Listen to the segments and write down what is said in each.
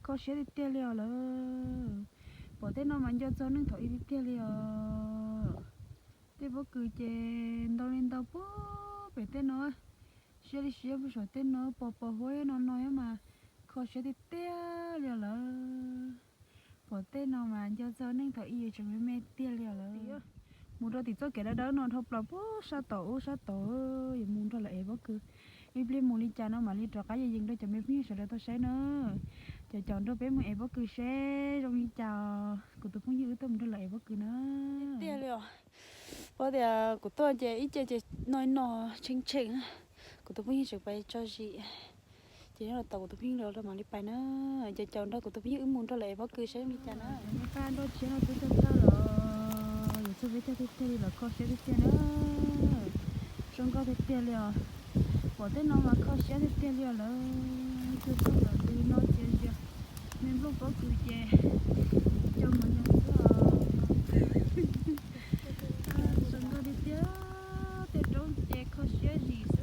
Kho siab tiag tiag li os lawm. Pom tej no mas nco txog neej thaum ub tiag tiag li os. Tej pob kws ces ntau li ntau puag pem tej no, siab li siab puag saum tej no, pos pos huab no no mas kho siab tiag tiag li os lawm. Pom tej no mas nco txog neej thaum ub tseem me me tiag li os lawm. Mus rau tim txoj kev dawb dawb no dhau plaws puag sab tod ub sab tod, yuav mus nrog lawv ev pob kws. Ib pliag mus li cas no mam li rov qab yees yees rau cov me phooj ywg sawv daws tau saib na. Cov caum nrog peb mus ev pob kws seb zoo li cas. Kuv tus phooj ywg wb tuaj mus nrog lawv ev pob kws na. Tiag li os. Pom tias kuv tuaj ces ib ce ces no no tshee tshee, kuv tus phooj ywg tseem pais tso zis. Ces nyob los tos kuv tus phooj ywg los mam li pais na. Ces caum nrog kuv tus phooj ywg wb mus nrog lawv ev pob kws saib zoo li cas na. Npaj nroj tshiab no twb txog txog los, yuav txog peb caug tiag tiag li los kho siab tiag tiag na. Zoo nkauj tiag tiag li os. Pom tej no mas kho siab tiag tiag li os lawm. Tuaj txog los li no txias zias, me nplooj pob kws ces cog mus nyob xwb os. Zoo nkauj tiag tiag, tej roob ces kho siab zim xwb,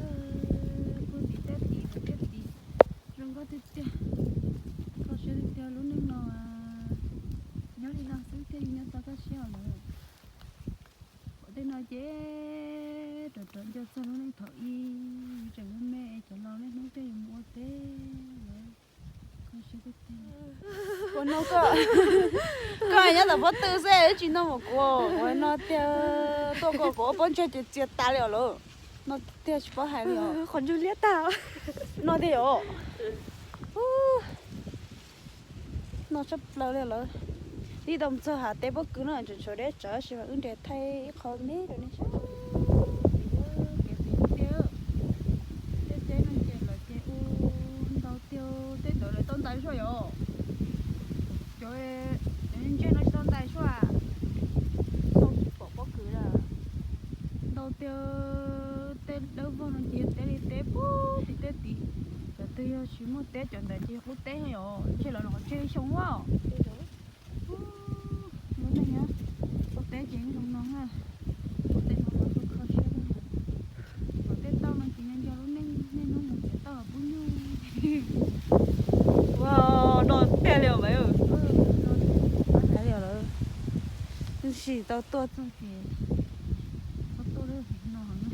puag tim tej tim tim tej tim. Zoo nkauj tiag tiag, kho siab tiag tiag lub neej no. Nyob li no xwb thiaj li nyob tau kaj siab os lawm. Pom tej no ces rov rov nco txog lub neej thaum ub, tseem me me cov laus niaj hnub tuaj yuav mus ua teb lawm. Kho siab tiag tiag. Ua no koj, koj nyob tom pob tw xwb tsis noj mas kuv ua no tiag, tuaj koj kuv ua pob ntseg ces txias tas li os lawm. No tiag tsis paub hais li os. Qhov ntswg liab tag. No tiag yom. No tshaj plaws li lawm. Tib tau mus txog hav teb pob kws no tseem tshuav deb tsawv tab sis mas wb nres thaij ib qho me rau nej saib. Kev pem tiag, tej teb no ces lawv ces ua ntau tiag, tej ntawd lawv tau ntais sua yom. Cov, cov ntseg no tsis tau ntais sua. Tau tsis pom pob kws lawm. Ntau tiag, tej dawb vog no ces yog teb li teb puag tim tej tid. Cov twg yog tsis muaj teb cov ntawd ces qub teb yom, ntshe lawv los tseg xyoo ua. Lub neej ua teb ces zoo no na. Ua teb no los kho siab, ua teb tau no ces nco nco lub neej niaj hnub mus txiav tauj pub nyuj. Ua no tiag li os. Tab sis tau tuaj txog ces txhob tuaj lub no na.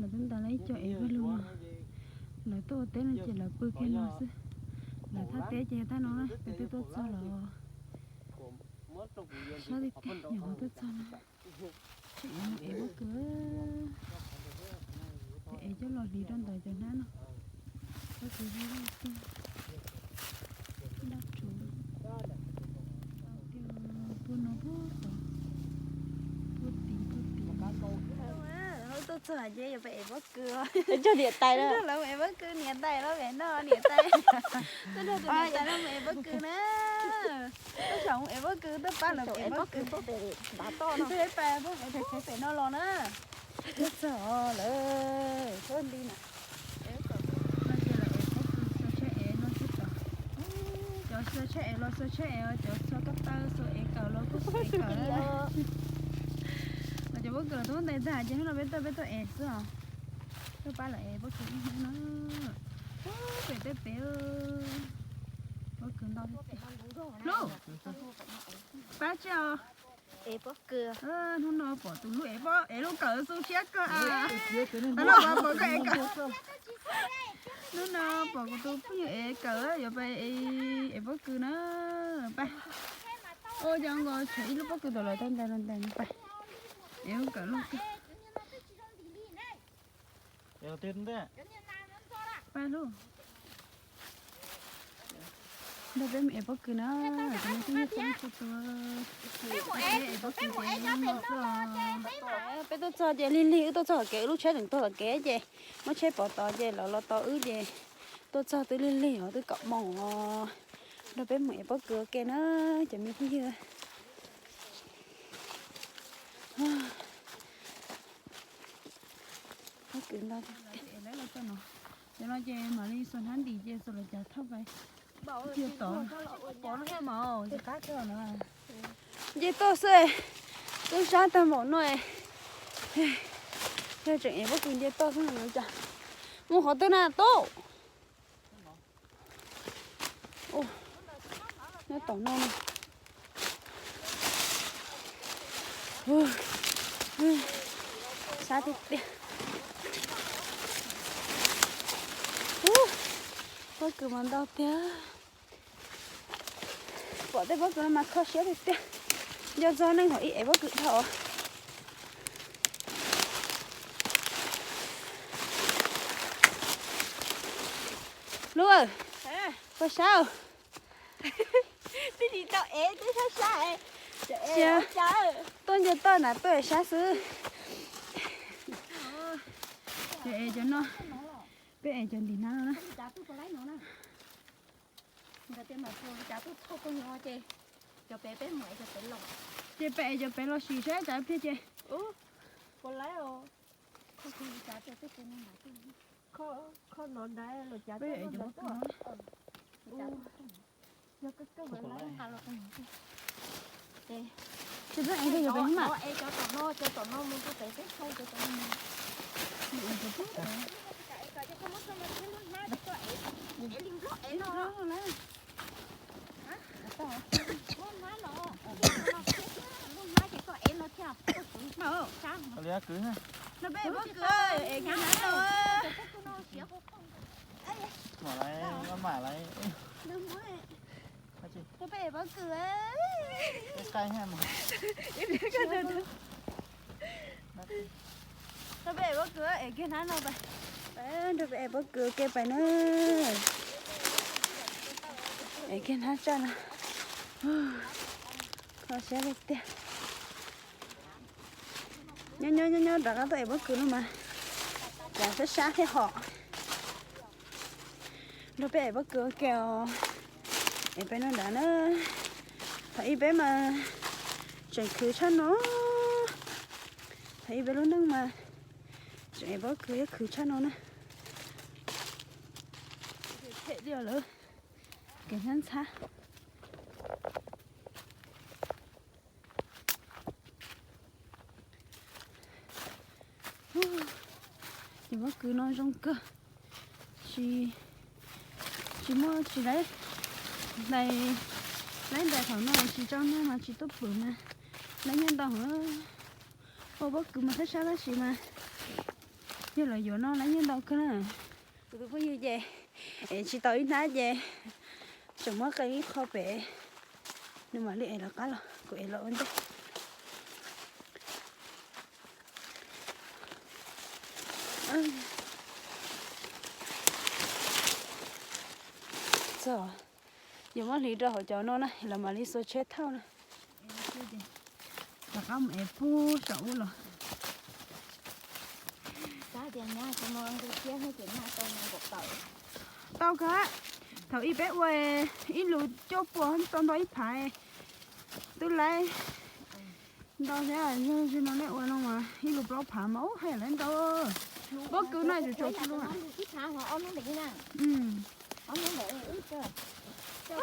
Lawv twb ntais lawv ib co ev pawg lug no. Lawv tuaj ua teb no ces lawv pw kiag no xwb. Lawv thaj teb ces yog thaj no na, peb twb tuaj txog los. Sab tiag tiag, nyuam qhuav tuaj txog na. Tseem yuav mus ev pob kws, ev coj los hliv rau ntawm cov hnab no. Pob kws zoo tiag, daj rhuv, tiag puag no puag tod, puag tid puag tid. Tuaj txog ces yuav pais ev pob kws. Cog niam tais na, lawv mus ev pob kws, niam tais los pem no, niam tais. Tuaj nrog tus niam tais no mus ev pob kws na. Tuaj xyaum mus ev pob kws, tuaj pab lawv ev pob kws. Tuaj pab ev pob kws pem no los na. Tuaj txog lawm, tuaj nti na. No ces lawv ev pob kws xyaw tsheb ev no xwb tod. Cov xyaw tsheb ev los xyaw tsheb ev, cov xyaw kab taw xyaw ev kawm los kuj xyaw ev kawm. Los cov pob kws los twb ntais tag ces hnub no peb tuaj peb tuaj ev xwb os. Tuaj pab lawv ev pob kws ib hnub na. Pem tej pem, pob kws ntau tiag tiag. Hlub, pab tsi os. Hnub no pom tus hlub ev pob, ev lub kawm xu siab kawg as. Hnub no pom koj ev kawm. Hnub no pom kuv tus phooj ywg ev kawm, yuav pais ev pob kws na. Pab. Ua cas nkaus tshuav ib lub pob kws tau lawv tau ntais los ntais pab. Ev lub kawm loj kawg. Pab hlub. Nrog peb mus ev pob kws na, cov me phooj ywg txhua leej txhua tus. Peb tuaj txog ces lig lig wb tuaj txog tom kev, wb lub tsheb tseem tuag tom kev ces muab tsheb pov tod ces lawv los tos wb ces tuaj txog twb lig lig os, twb kaum moos os. Nrog peb mus ev pob kws ua ke na cov me phooj ywg. Pob kws ntau. Cov no ces mam li xuas hnab ntim ces xuas lawv cav thauj pais tiag tod. Nce toj xwb, tub sab tag npaum no, yog tseem ev pob kws nce toj xwb no cas. Mus qhov twg na tub? Nyob tom no na. Sab tiag tiag. Pob kws mas ntau tiag. Pom tej pob kws no mas kho siab tiag tiag. Nco txog neej thaum ib ev pob kws dhau. Lub, pog sab. Twb tsis tau ev twb sab sab. Sia, tuaj nce toj na tuaj ev sab xwb. Cov ev cov no, peb ev cov ntim hnab no na. Ces peb ev cov pem los sim saib cas pliag ces. Peb ev cov pob kws no. Ces peb ev cov pem mas. Li kwv, no peb ev pob kws, ev kiag hnab no. Mam lawv, mam lawv. No peb ev pob kws. No peb ev pob kws, ev kiag hnab no pais. Nrog peb ev pob kws ua ke pais na. Ev kiag hnab tsaj no. Kho siab li tiag. Nyob nyob nyob nyob rov qab tuaj ev pob kws no mas cas sab sab thiab hom. Nrog peb ev pob kws ua ke os. Ev peb no nrad na. Thaum ib peb mas tseem khwv tshaj no. Thaum ib peb lub neej mas tseem ev pob kws thiab khwv tshaj no na. Phem li lawm, kev ntxhab ntxhab. Ces pob kws no zoo kawg, tsis, tsis muaj tsis laib, ntais, laib ntais thaum no tsis tso nag mas tsis tuaj pwm mas laib nyiaj ntau heev. Ua pob kws mas sab sab tab sis mas yog lawv yuav no laib nyiaj ntau kawg na. Kuv tus phooj ywg ces ev tsis tau ib hnab ces tseem muab qee ib qho pem, nws mam li ev lawv qab los, kuv ev los ua ntej. Txog, yuav muab hliv rau hauv cov no na, lawv mam li xuas tsheb thauj na. Rov qab mus ev puag saum ub los. Tau kawg, thaum ib peb ua ib lus cuaj puas tau ntau ib phav, twb laib ntau thiab. Yog no nej ua no mas ib lus plaub phav mas ub haj yam laib ntau. Pob kws no tsuas tsuas tsis lub.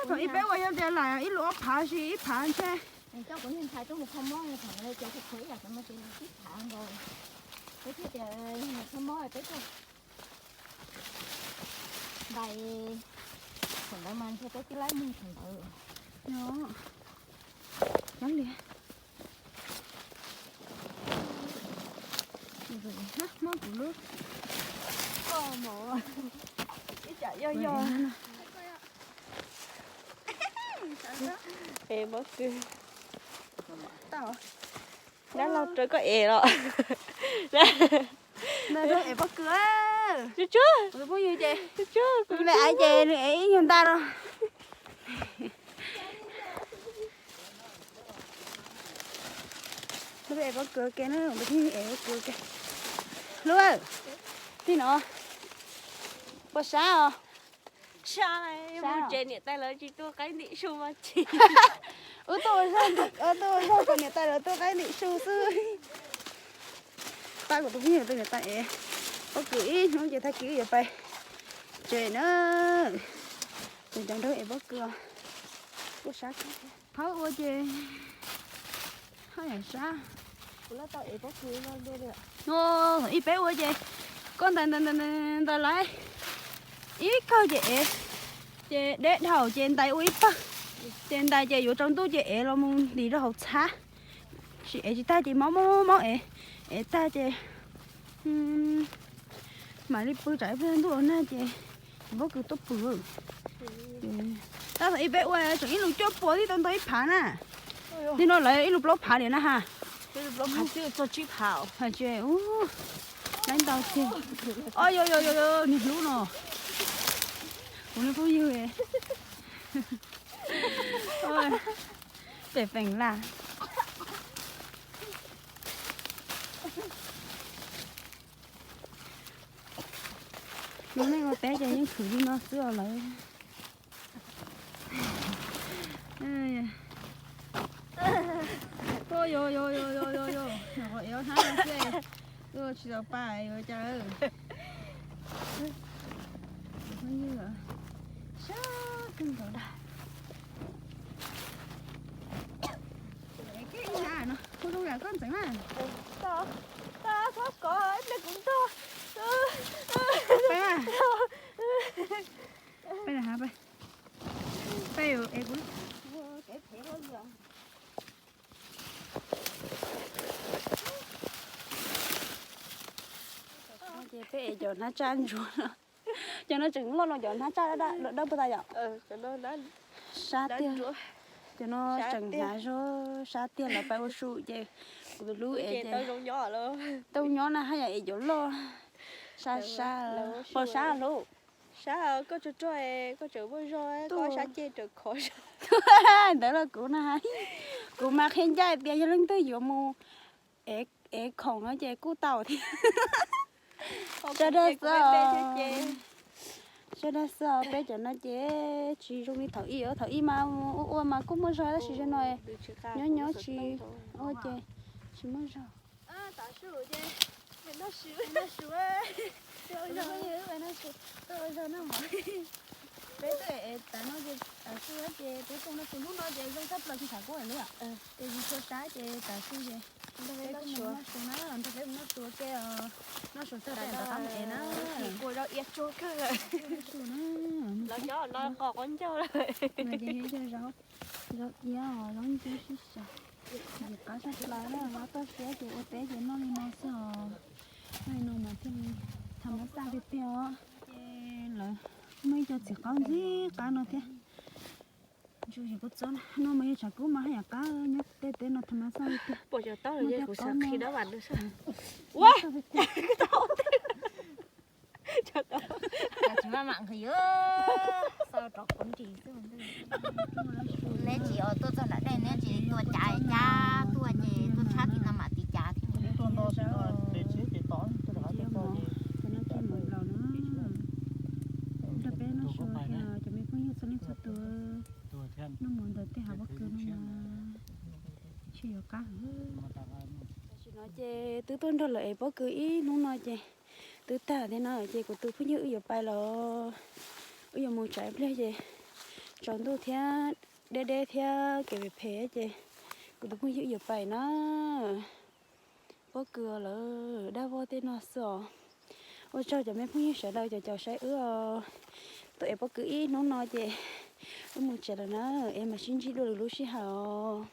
Thaum ib peb ua yog tias lam ib lus ob phav sis ib phav ntshe. Ntais, thaum ntawd mas ntshe peb twb laib mus thaum ntawd. Cov li, muab kuv lub, ib tsam yog yog. Ev pob kws. Dab laug raws koj ev los. Ev pob kws. Tsuag tsuag, kuv tus phooj ywg ces, kuv tus me aiv ces nws ev ib nyuag nta no. Ev pob kws ke na, tus phooj ywg ev pob kws ke. Hlub, tij no puas sab os? Sab, mus tsev niam tais lawv tsis tua qaib ntim su mas tsis. Wb tuaj ua zog, tuaj ua zog kom niam tais lawv tua qaib ntim su xwb. Pab kuv tus phooj ywg tus niam tais ev pob kws ib hnub ces tag kis yuav pais tsev na. Ces cov nraug ev pob kws kuj sab kawg thiab. Qhov ua ces haj yam sab. Ib peb ua ces koj ntais ntais ntais lawv ib kawg ces ev, ces deb dhau ces ntais ua ib pawg, ces ntais ces yuav tsaus ntuj ces ev los mus ntim rau hauv txhab. Sim ev tsis tag ces mob mob mob ev, ev tag ces mam li pw tsam ib pliag ntuj los nag ces pob kws tuaj pw. Tab tom ib peb ua tseem ib lus cuaj puas twb tau ntau ib phav na. Nim no lawv ib lus plaub phav li na ha. Hais tias, ub, laib ntau tiag. O, yog yog yog yog, niag hlub no, kuv niag phooj ywg. Pem feem laj. Lub neej ua teb ces yeej khwv li no xwb os lawv. Yog yog yog yog yog, nyuam qhuav ev ob hnab no xwb, ua tsis tau pa yuav cas. Phooj ywg, sab kawg nkaus. Ua zoo yam koj ntxeev na. Txhob kov ib pliag kuv ntog. Peb, peb, peb, peb, ces peb ev cov hnab tsaj ntsuag no. Cov no tseem loj no, cov hnab tsaj dawb dawb puas tas yom? Sab tiag. Cov no tseem hnav zog sab tiag, lawv pais ua su ces kuv tus hlub ev ces tau nyob na, haj yam ev cov loj. Sab sab, pom sab hlub. Sab, koj tsuag tsuag, koj tseem muaj zog, koj sab ceg raws khov zog. Ntawd los kuv na, kuv mas qhia ncaj tias yog leej twg yuav mus ev khoom no ces kuj tau thiab. Sawv daws xwb os, sawv daws xwb os, peb cov no ces tsis zoo li thaum ub os, thaum ub mas ua ua mas kuj muaj zog tab sis zaum no nyob nyob tsis ua ces tsis muaj zog. Peb twb ev tas no ces tav su ces peb koom no tus hnub no ces zoo tshaj plaws tsis tham kuv lawm. Ces yus tshua sab ces tav su ces peb koom noj su na, nrog peb mus noj su ua ke os. Noj su tag peb rov qab mus ev na. Kua zog ia tsuag kawg. Noj su na. Los cov no qos quav ncaug lawm. Ces yog cov zaub, zaub iab os, zaub ntsuab sib xyaw. Ntxim qab tshaj plaws na, los toj siab ces ua teb ces noj li no xwb os. Noj li no mas thiaj li tham mab xaj tiag tiag os. Ces lawv muaj ib co txiv qaub ntxim qab no thiab. Ntsuj ces kuv txob no mas yog tshav kub mas haj yam qab nyob tej teb no tham mab xaj tiag tiag. Muaj tej qaub no. Tsis maj mam nqhis, xav rov quav nris xwb. Neb tsis tuaj txog nram dej neb tsis tua cav, cav tuaj ces tuaj tshab tim no mam tiv cav thiab. Cov no ces mus laus na, nrog peb noj su thiab cov me phooj ywg txhua leej txhua tus. Noj mov ntawm tej hav pob kws no mas tsis yuav qab heev. Tam sim no ces twb tuaj nrog lawv ev pob kws ib hnub no ces twb tag thiab na, ces kuv tus phooj ywg wb yuav pais los, wb yuav mus tsam ib pliag ces tsaus ntuj thiab deb deb thiab kev phem phem ces kuv tus phooj ywg wb yuav pais na. Pob kws lawv dab vog tej no xwb os. Ua tsaug cov me phooj ywg sawv daws cov caum saib wb os. Tuaj ev pob kws ib hnub no ces wb mus tsev lawm na, es mam sib ntsib dua lwm lub sij hawm os.